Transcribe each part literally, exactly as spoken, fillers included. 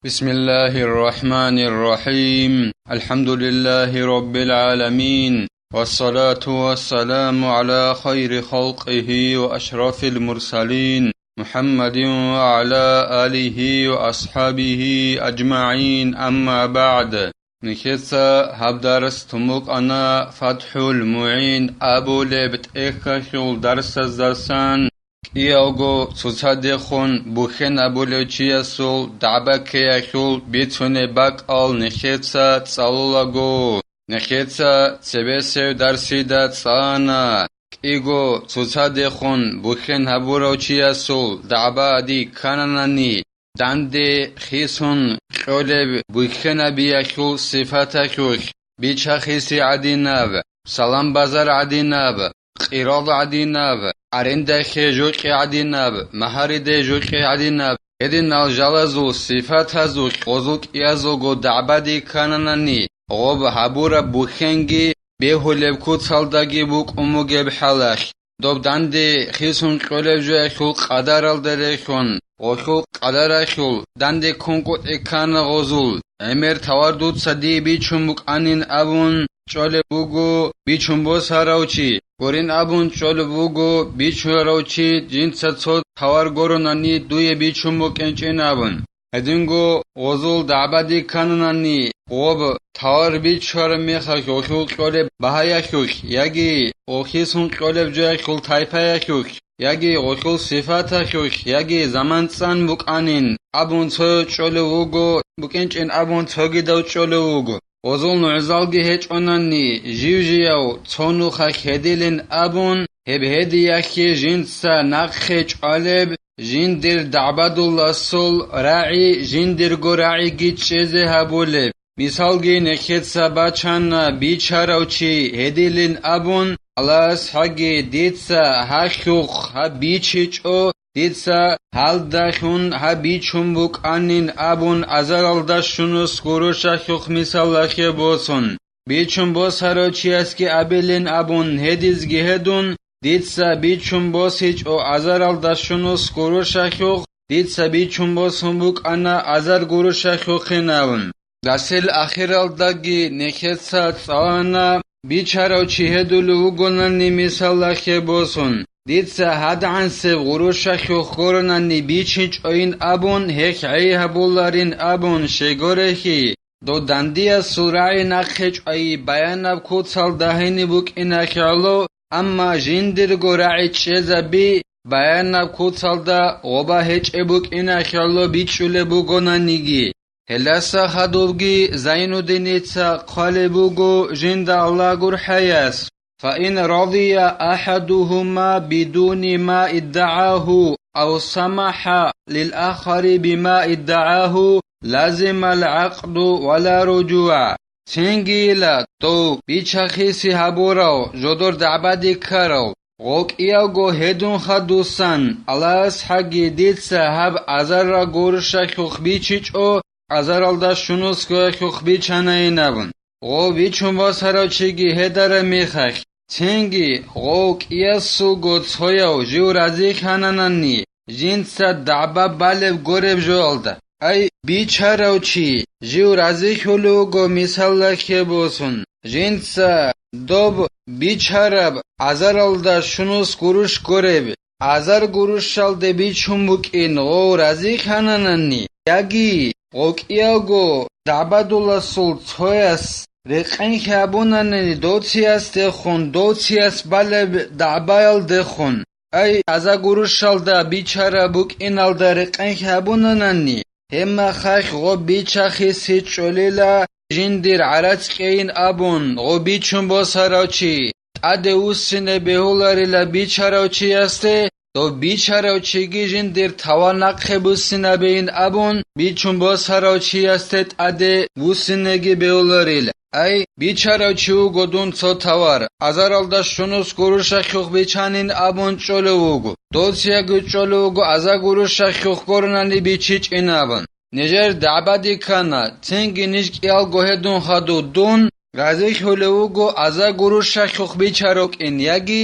بسم الله الرحمن الرحيم. الحمد لله رب العالمين. والصلاة والسلام على خير خلقه وأشرف المرسلين محمد وعلى آله وأصحابه أجمعين. أما بعد. Нехеца гьаб дарс тун букӀана ФатхӀул МугӀин абулеб тӀехьалъул дарсаздасан. КӀиявго цоцадехун бухьен абулев чиясул дагӀба-ккеялъул бицунеб бакӀал нехеца цӀалулаго, нехеца цебесев дарсида цӀана, кӀиго цоцадехун бухьен гьабурав чиясул дагӀба-ади ккананани, данде хисун кьолеб бухьенабиялъул сифаталъулъ: бича-хиси гӀадинаб, салам-базар гӀадинаб, къирал гӀадинаб, арендахъе жокьи гӀадинаб, магьариде жокьи гӀадинаб, гьединал жалазул сифатазулъ гъозул кӀиязулго дагӀба-ади ккананани, гъоб гьабураб бухьенги бегьулеб куцалдаги букӀун бугеб хӀалалъ, доб данде хисун кьолеб жоялъул къадаралда рехун, гъолъул къадаралъул данде ккун кӀутӀи ккана гъозул, гӀемер тавар дуца дие бичун букӀанин абун чӀолеб буго бичун босарав чи, гурин абун чӀолеб буго бичурав чи, жинца цо тавар гуронани дуе бичун букӀинчӀин абун. Гьединго гъозул дагӀба-ади ккананани, гъоб тавар бичараб мехалъ гъолъул кьолеб багьаялъулъ, яги гъол хисун кьолеб жоялъул тайпаялъулъ, яги гъолъул сифаталъулъ, яги заман цӀан букӀанин абун цо чӀолев вуго, букӀинчӀин абун цогидав чӀолев вуго. Гъозул нугӀзалги гьечӀонани, жив-жияв цо нухалъ гьедилин абун, гьеб гьедиялъе жинца нахъе чӀвалеб, жиндир дагӀбадулласул рагӀи жиндирго рагӀиги чӀезе гьабулеб. Мисалги нехеца бачана, бичарав чи гьедилин абун, Аллагьас гьаги дица гьалъухъ гьаб бичичӀо, дица гьалдалъун гьаб бичун букӀанин абун, азаралда щунус гурущалъухъ мисалалъе босун. Бичун босарав чиясги абилин абун гьедизги гьедун, дица бичун босичӀо азаралда щунус гурущалъухъ, дица бичун босун букӀана азар гурущалъухъин абун. Гасел ахиралдаги нехеца цӀалана, бичарав чи гьедулев вугонани мисалалъе босун, дица гьадгӀансеб гъурущалъухъ гуронани бичинчӀойин абун, гьелъ гӀей гьабуларин абун щегорехи, дов дандиясул рагӀи нахъе чӀвайи баянаб куцалда гьениб букӀиналъе гӀоло, амма жиндирго рагӀи чӀезаби баянаб куцалда гъоба гьечӀеб букӀиналъе гӀоло бичӀчӀулеб бугонаниги. Гьелдаса хадубги Зайнуддиница хъвалеб буго жинда Аллагь гурхӀаяс: فإن رضي أحدهما بدون ما ادعاه أو سمح للآخر بما ادعاه لزم العقد ولا رجوع. Цинги йила дов бича-хиси гьабурав, жодор дагӀба-ади ккарав, гъов кӀиявго гьедун хадусан, Аллагьас гьаги дица гьаб азарра гурущалъухъ бичичӀо, азаралда щунусгоялъухъ бичанайин абун. Гъов бичун босарав чиги гьедараб мехалъ, цинги гъов кӀиясулго цояв жив разихьананани, жинца дагӀба балеб гуреб жоялда. Ай, бичарав чи, жив разихьулев вуго мисалалъе босун, жинца доб бичараб азаралда щунус гуруш гуреб, азар гурущалде бичун букӀин гъов разихьананани, яги гъов кӀиявго дагӀбадуласул цояс рекъенхъи гьабунанани доциясдехун, доцияс балеб дагӀбаялдехун. Ай, аза гурущалда бичараб букӀиналда рекъенхъи гьабунанани, гьебмехалъ гъоб бича-хиси чӀолила, жиндир гӀарац кьейин абун, гъоб бичун босарав чи тӀаде вуссине бегьуларила бичарав чиясде, дов бичарав чиги жиндир тавар нахъе буссинабейин абун, бичун босарав чиясде тӀаде вуссинеги бегьуларила. Ай, бичарав чи вуго дун цо тавар, азаралда щунус гурущалъухъ бичанин абун чӀолев вуго. Доцияги чӀолев вуго аза гурущалъухъ гуронани бичичӀин абун. Нижер дагӀба-ади ккана, цинги ниж кӀиялго гьедун хадув дун разихьулев вуго аза гурущалъухъ бича рукӀин, яги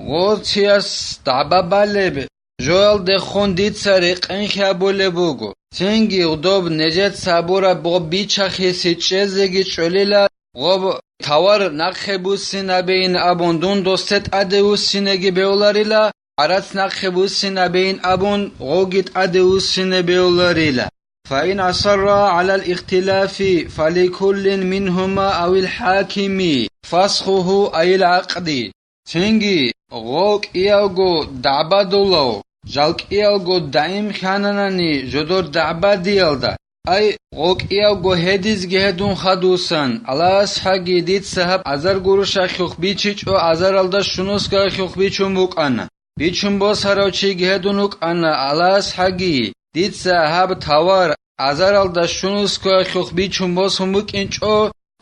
гъоцияс дагӀба балеб жоялдехун дица рекъинхъи гьабулеб буго. Цинги гъоб нижеца гьабураб гъоб бичахиси чӀезеги чӀолила, гъоб тавар нахъе буссинабейин абун дун досде тӀаде вуссинеги бевларила, гӀарац нахъе буссинабейин абун гъоги тӀаде вуссине бевларила. فإن أصرا على الاختلاف فلكل منهما أو الحاكم فسخه أي العقد. Цинги гъо кӀиявго дагӀбадулав, жал кӀиявго даим хьананани жодор дагӀбадиялда, ай, гъо кӀиявго гьедизги гьедун хадусан, Аллагьасхъаги дица гьаб азар гурущахъухъ бичичӀо, азаралда щунусгахъухъ бичун букӀана. Бичун босарав чиги гьедун вукӀана, Аллагьасхъаги дица гьаб тавар азаралда щунусгахъухъ бичун босун букӀинчӀо,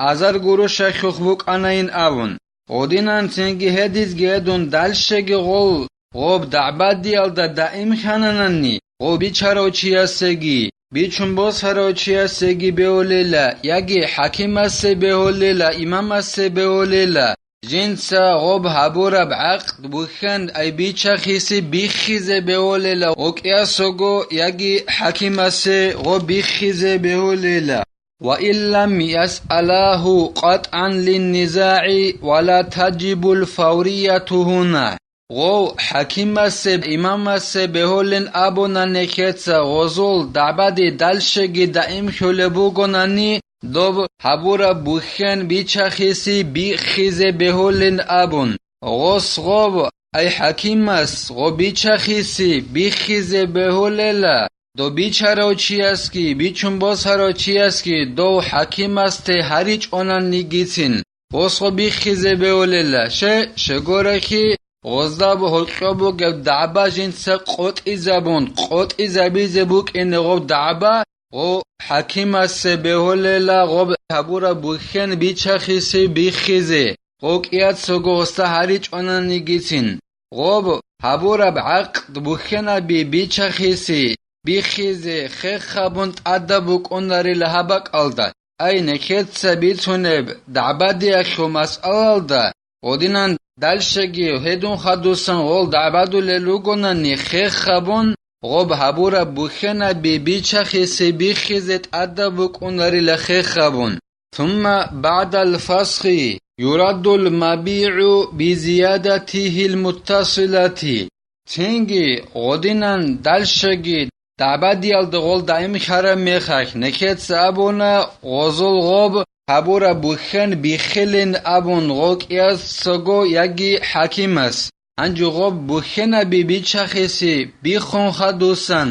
азар гурущахъухъ букӀанайин абун. Гъодинан цинги гьедизги гьедун дальщеги гъол, гъоб дагӀбадиялда даим хьананани, гъо бичарав чиясеги, бичун босарав чиясеги бегьулела, яги хӀакимасе бегьулела, имамасе бегьулела, жинца гъоб гьабураб гӀакъд бухьен ай бичахиси биххизе бегьулела, гъо кӀиясего яги хӀакимасе гъо биххизе бегьулела. وإن لم يسألاه قطعا للنزاع ولا تجب الفورية هنا. Гъов хӀакимасе, имамасе бегьулин абуна нехеца, гъозул дагӀбади дальщеги даим хьулеб бугонани, доб гьабураб бухьен бичахиси биххизе бегьулин абун. Гъос гъоб, ай хӀакимас, гъо бичахиси биххизе бегьулела, доб бичарав чиясги, бичун босарав чиясги дов хӀакимасде гьаричӀонаннигицин, гъос гъо биххизе бегьулела, ще, щегорахъи, гъозда гьоркьоб бугеб дагӀба жинца къотӀизабун, къотӀизабизе букӀине гъоб дагӀба, гъо хӀакимасе бегьулела гъоб гьабураб бухьен бичахиси биххизе, гъо кӀияцаго гъосда гьаричӀонаннигицин. Гъоб гьабураб гӀакъд бухьенаби бичахиси, биххизе хех гьабун тӀадаб букӀунарила гьаб бакӀалда, ай нехеца бицунеб дагӀбадиялъул масъалалда, гъодинан дальщеги гьедун хадусан гъол дагӀбадулел ругонани хех гьабун, гъоб гьабураб бухьенаби бичахиси биххизе тӀадаб букӀунарила хех гьабун. ثم بعد الفسخ يرد المبيع بزيادته المتصلة. Цинги гъодинан дальщеги дагӀбадиялда гъол даим хьараб мехалъ, нехеца абуна гъозул гъоб гьабураб бухьен биххилин абун гъо кӀиясаго яги хӀакимас. Гьанже гъоб бухьенаби бичахиси биххун хадусан,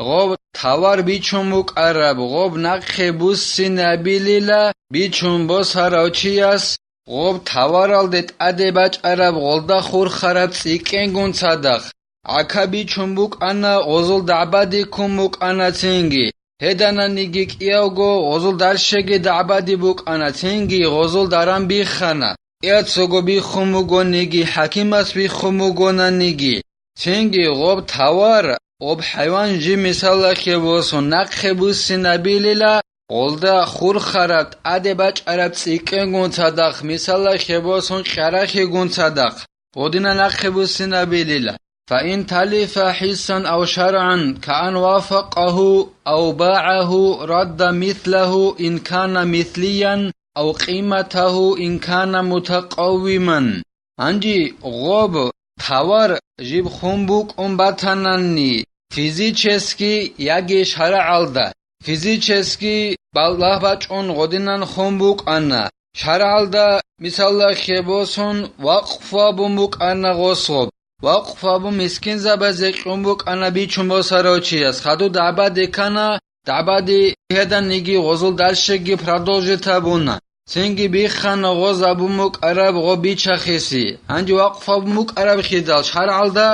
гъоб тавар бичун букӀараб гъоб нахъе буссинабилила бичун босарав чияс, гъоб таваралде тӀаде бачӀараб гъолда хурхараб цӀикӀкӀенгун цадахъ, гӀака бичун букӀана, гъозул дагӀбади ккун букӀана цинги. Гьедананиги кӀиявго гъозул дальщеги дагӀбади букӀана, цинги гъозул даран биххана, кӀияцаго биххун бугониги, хӀакимас биххун бугонаниги, цинги гъоб тавар, гъоб хӀайван жиб мисалалъе босун нахъе буссинабилила, гъолда хурхараб тӀаде бачӀараб цӀикӀкӀенгун цадахъ мисалалъе босун кьарахъегун цадахъ. Гъодина нахъе буссинабилила. فإن تلف حسا أو شرعا كأن وافقه أو باعه رد مثله إن كان مثليا أو قيمته إن كان متقوما. Гьанже гъоб тавар жиб хун букӀун батанани, физически яги шарагӀалда, физически балагь бачӀун гъодинан хун букӀана. ШаргӀалда, мисаллахъе босун, вакъфу абун букӀана гъос гъоб. Вакъфу абун мискинзабазе кьун букӀана бичун босарав чияс. Хадуб дагӀбаде ккана, дагӀбаде гьеданиги гъозул дальщеги продолжить абуна. Цинги биххана гъоз абун букӀараб гъоб бичахъеси. Гьанже вакъфу абун букӀараб хидал шаргӀалда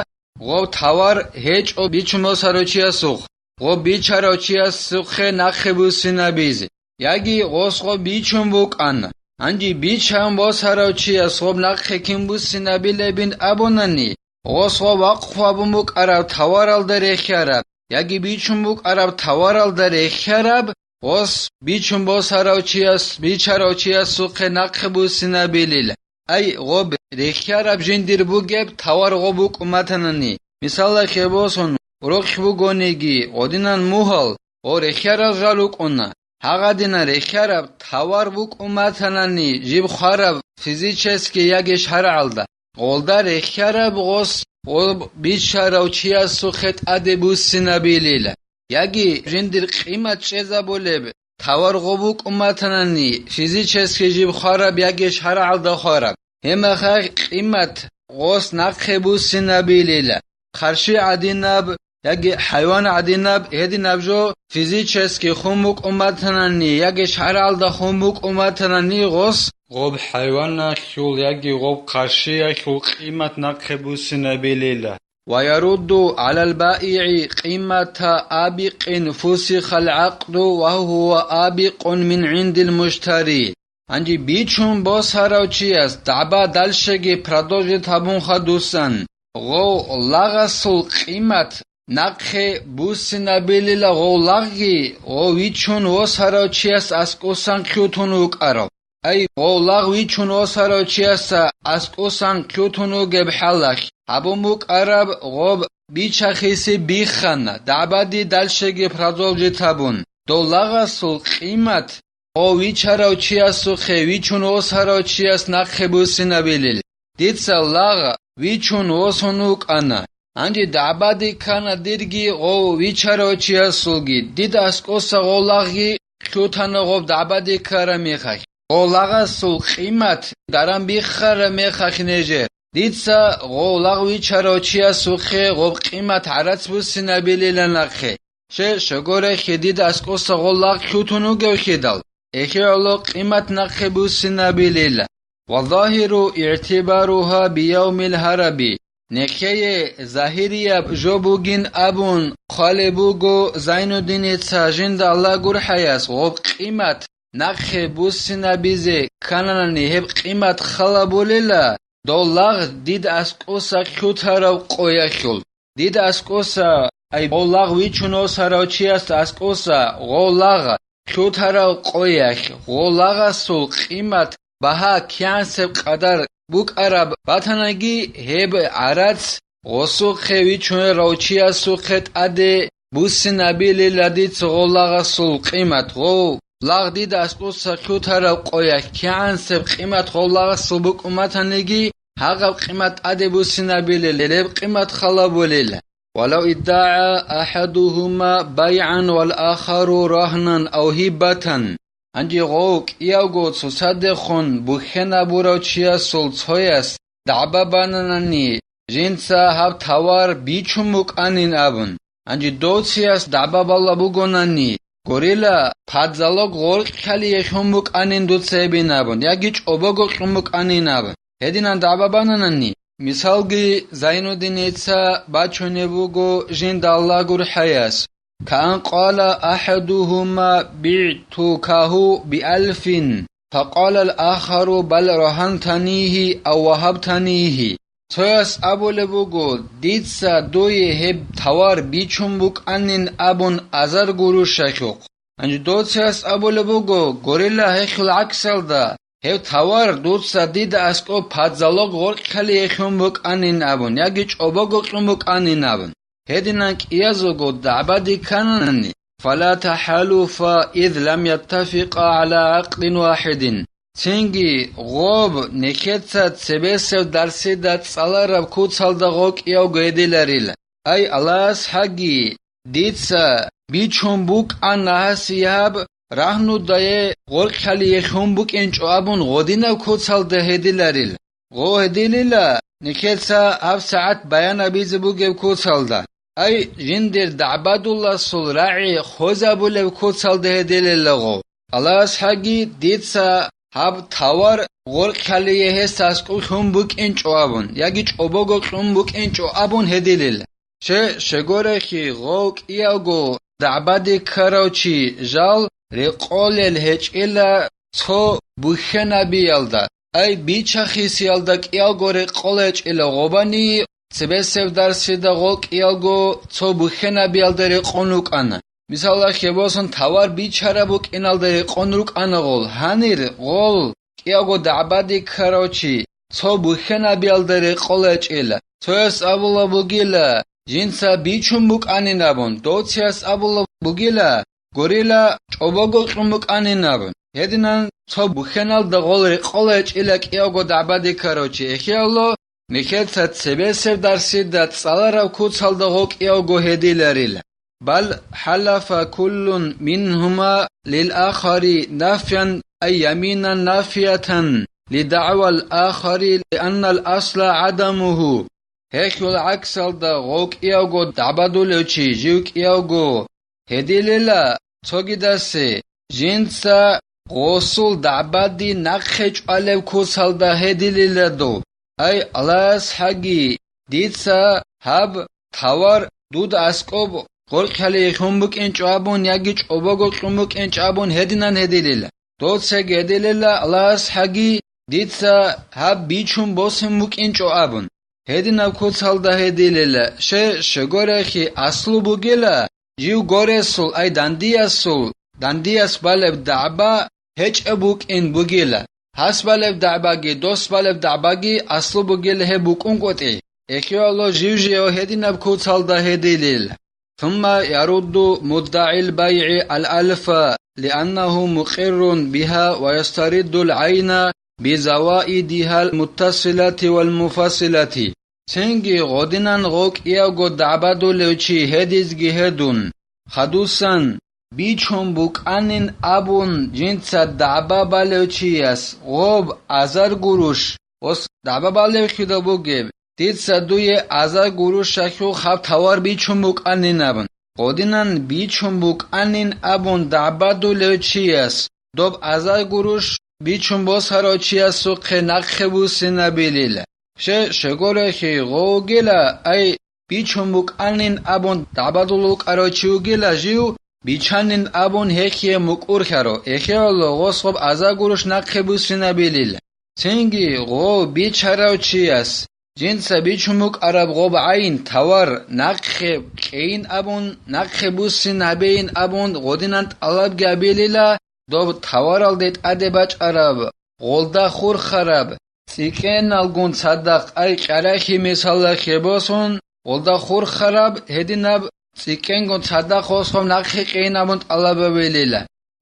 гъоб тавар гьечӀо бичун босарав чиясухъ. Гъоб бичарав чиясухъе нахъе буссинабизе, яги гъос гъоб бичун букӀана. Гьанже бичан босарав чияс гъоб нахъе кин буссинабилебин абунани, гъос гъоб вакъфу абун букӀараб таваралда рехьараб, яги бичун букӀараб таваралда рехьараб, гъос бичун босарав чияс, бичарав чиясухъе нахъе буссинабилила. Ай, гъоб рехьараб жиндир бугеб тавар гъоб букӀун батанани, Мисалалъе босун, рохь бугониги, гъодинан мугьал, гъо рехьарал жал рукӀуна. Гьагъадинан рехьараб тавар букӀун батанани жиб хвараб физически яги шаргӀалда, гъолда рехьараб гъос гъо бичарав чиясухъе тӀаде буссинабилила, яги жиндир къимат чӀезабулеб тавар гъо букӀун батанани физически жиб хвараб яги шаргӀалда хвараб, гьеб мехалъ къимат гъос нахъе буссинабилила, хъарщи гӀадинаб яги хӀайван гӀадинаб гьединаб жо физически хун букӀун батанани яги шаргӀалда хун букӀун батанани гъос, гъоб хӀайваналъул яги гъоб хъарщиялъул къимат нахъе буссинабилила. ويرد على البائع قيمة آبق فسخ العقد وهو آبق من عند المشتري. Гьанже бичун босарав чияс дагӀба дальшеги продолжить гьабунха дусан, гъов лагъасул къимат нахъе буссинабилила, гъов лагъги гъов вичун восарав чияс аскӀосан хьутун вукӀарав. Ай, гъов лагъ вичун восарав чиясда аскӀосан хьутун вугеб хӀалалъ гьабун букӀараб гъоб бичахиси биххана, дагӀбаде дальшеги продолжить гьабун, дов лагъасул къимат гъов вичарав чиясухъе вичун восарав чияс нахъе буссинабилел. Дица лагъ вичун восун вукӀана. Гьанже дагӀбаде ккана дирги гъов вичарав чиясулги, дида аскӀоса гъов лагъги лъутана гъоб дагӀбаде ккараб мехалъ. Гъов лагъасул къимат даран биххараб мехалъ нижер, дица гъов лагъ вичарав чиясухъе гъоб къимат гӀарац буссинабилила нахъе. Щай, щай гурелъул дида аскӀоса гъов лагъ лъутун вугевлъидал, эхиялъул къимат нахъе буссинабилила. وظاهر اعتبارها بيوم الهرب. Нехее загьирияб жо бугин абун хъвалеб буго Зайнуддиница жинда Аллагь гурхӀаяс гъоб къимат нахъе буссинабизе ккананани гьеб къимат халабулила, дов лагъ дида аскӀоса лъутараб къоялъул. Дида аскӀоса, ай, гъов лагъ вичун восарав чиясда аскӀоса гъов лагъ лъутарав къоялъ гъов лагъасул къимат багьа кигӀансеб къадар букӀараб батанаги, гьеб гӀарац гъосухъе вичунев чиясухъе тӀаде буссинабилила дица гъов лагъасул къимат, гъов лагъ дида аскӀоса лъутарав къоялъ кигӀансеб къимат гъов лагъасул букӀун батаниги, гьагъаб къимат тӀаде буссинабилел, гьеб къимат халабулел. ولو ادعى أحدهما بيعا والآخر رهنا أو هبة. Гьанже гъов кӀиявго цоцадехун бухьенабурав чиясул цояс дагӀба бананани, жинца гьаб тавар бичун букӀанин абун, гьанже дов цояс дагӀба балеб бугонани, гурила, падзалог гъоркьалие лъун букӀанин дуца гьебин абун, яги чӀобого кьун букӀанин абун. Гьединан дагӀба бананани, мисалги Зайнуддиница бачунеб буго жинда Аллагь гурхӀаяс: كأن قال أحدهما بعتكه بألف، فقال الآخر بل رهنتنيه أو وهبتنيه. Цояс абулеб буго: «Дица дуе гьеб тавар бичун букӀанин», — абун, азар гурущалъухъ. Гьанже дов цояс абулеб буго: «Гурила, гьелъул гӀаксалда, гьеб тавар дуца дида аскӀоб падзалог гъоркьалие лъун букӀанин», — абун, яги чӀобого кьун букӀанин абун. Гьединан кӀиязулго дагӀбаде ккананани, فلا تحالفا إذ لم يتفقا على عقد واحد. Цинги гъоб нехеца цебесеб дарсида цӀалараб куцалда гъо кӀиявго гьедиларила. Ай, Аллагьас гьаги, дица бичун букӀана гьасияб рагьнудае гъоркьалие лъун букӀинчӀо абун гъодинаб куцалда гьедиларил. Гъо гьедилила нехеца гьаб сагӀат баян абизе бугеб куцалда, ай, жиндир дагӀбадулласул рагӀи хвезабулеб куцалда гьедилила гъо. Аллагьас гьаги, дица гьаб тавар гъоркьалие гьесда аскӀоб лъун букӀинчӀо абун, яги чӀобого кьун букӀинчӀо абун гьедилила. Щай, щай гурелъул гъов кӀиявго дагӀбаде ккарав чи жал рекъолел гьечӀила цо бухьенабиялда, ай, бичахисиялда кӀиявго рекъолел гьечӀила гъобани, цебесеб дарсида гъо кӀиявго цо бухьенабиялда рекъон рукӀана. Мисалалъе босун, тавар бичараб букӀиналда рекъон рукӀана гъол, гьанир гъол кӀиявго дагӀбаде ккарав чи цо бухьенабиялда рекъолел гьечӀила. Цояс абулеб бугила, жинца бичун букӀанин абун, доцияс абулеб бугила, гурила, чӀобого кьун букӀанин абун. Гьединан цо бухьеналда гъол рекъола гьечӀила кӀиявго дагӀбаде ккарав чи, эхиялъул, нижеца цебесеб дарсида цӀалараб куцалда гъо кӀиявго гьедиларила. Бал хӀалафа куллун мингьума лил ахари нафян, ай яминан нафиятан лидагӀвал ахари, лианнал асла гӀадамугьу. Гьелъул гӀаксалда гъов кӀиявго дагӀбадулев чи жив кӀиявго гьедилила, цогидасе жинца гъосул дагӀбаде нахъе чӀвалеб куцалда гьедилила дов. Ай, Аллагьас хӀаги, дица гьаб тавар дуда аскӀоб гъоркьалъе хьун букӀинчӀо абун яги чӀобого кьун букӀинчӀо абун гьединан гьедилила. Доцеги гьедилила, Аллагьас хӀаги, дица гьаб бичун босун букӀинчӀо абун. Гьединаб куцалда гьедилила, ще-, щегорехи аслу бугила, жив горесул, ай дандиясул, дандияс балеб дагӀба гьечӀеб букӀин бугила. Гьас балеб дагӀбаги, дос балеб дагӀбаги аслу бугила гьеб букӀункӀотӀи. Эхиялъул жив-жив гьединаб куцалда гьедилил. ثم يرد مدعي البيع الألف لأنه مقر بها ويسترد العين بزوائدها المتصلة والمنفصلة. Цинги гъодинан гъов кӀиявго дагӀбадулев чи гьедизги гьедун, хадусан, бичун букӀанин абун жинца дагӀба балев чияс гъоб азар гуруш, ос дагӀба балевлъидал бугеб, дица дуе азар гурушалъул гьаб тавар бичун букӀанин абун. Гъодинан бичун букӀанин абун дагӀбадулев чияс доб азар гуруш бичун босарав чиясухъе нахъе буссинабилила. Ще-, щегорехи гъов вугила, ай, бичун букӀанин абун дагӀбадулев вукӀарав чи вугила жив, бичанин абун гьехие мукӀурлъарав, эхиялъул гъос гъоб азар гуруш нахъе буссинабилила. Цинги гъов бичарав чияс жинца бичун букӀараб гъоб гӀайн тавар нахъе кьейин абун, нахъе буссин гьабейин абун гъодинан тӀалабги гьабилила, доб таваралде тӀаде бачӀараб, гъолда хурхараб, цӀикӀкӀеналгун цадахъ, ай кьарахьи мисалалъе босун, гъолда хурхараб гьединаб цӀикӀкӀенгун цадахъ гъос гъоб нахъе кьейин абун тӀалаб гьабилила.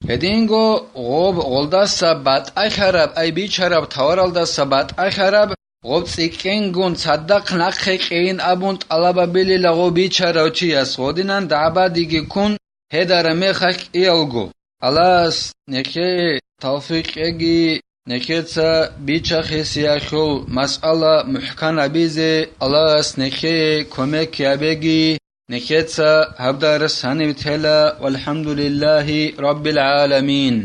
Гьединго гъоб гъолдаса батӀалъараб, ай бичараб таваралдаса батӀалъараб гъоб цӀикӀкӀенгун цадахъ нахъе кьейин абун тӀалаб гьабилила гъов бичарав чияс гъодинан дагӀбадиги ккун гьедараб мехалъ кӀиялго. Аллагьас нехее тавфикъ кьеги, нехеца бича-хисиялъул масъала мухӀкан гьабизе Аллагьас нехее кумек гьабеги, нехеца гьаб дарс гьанив тела, валхӀамдулиллагьи раббил гӀаламин.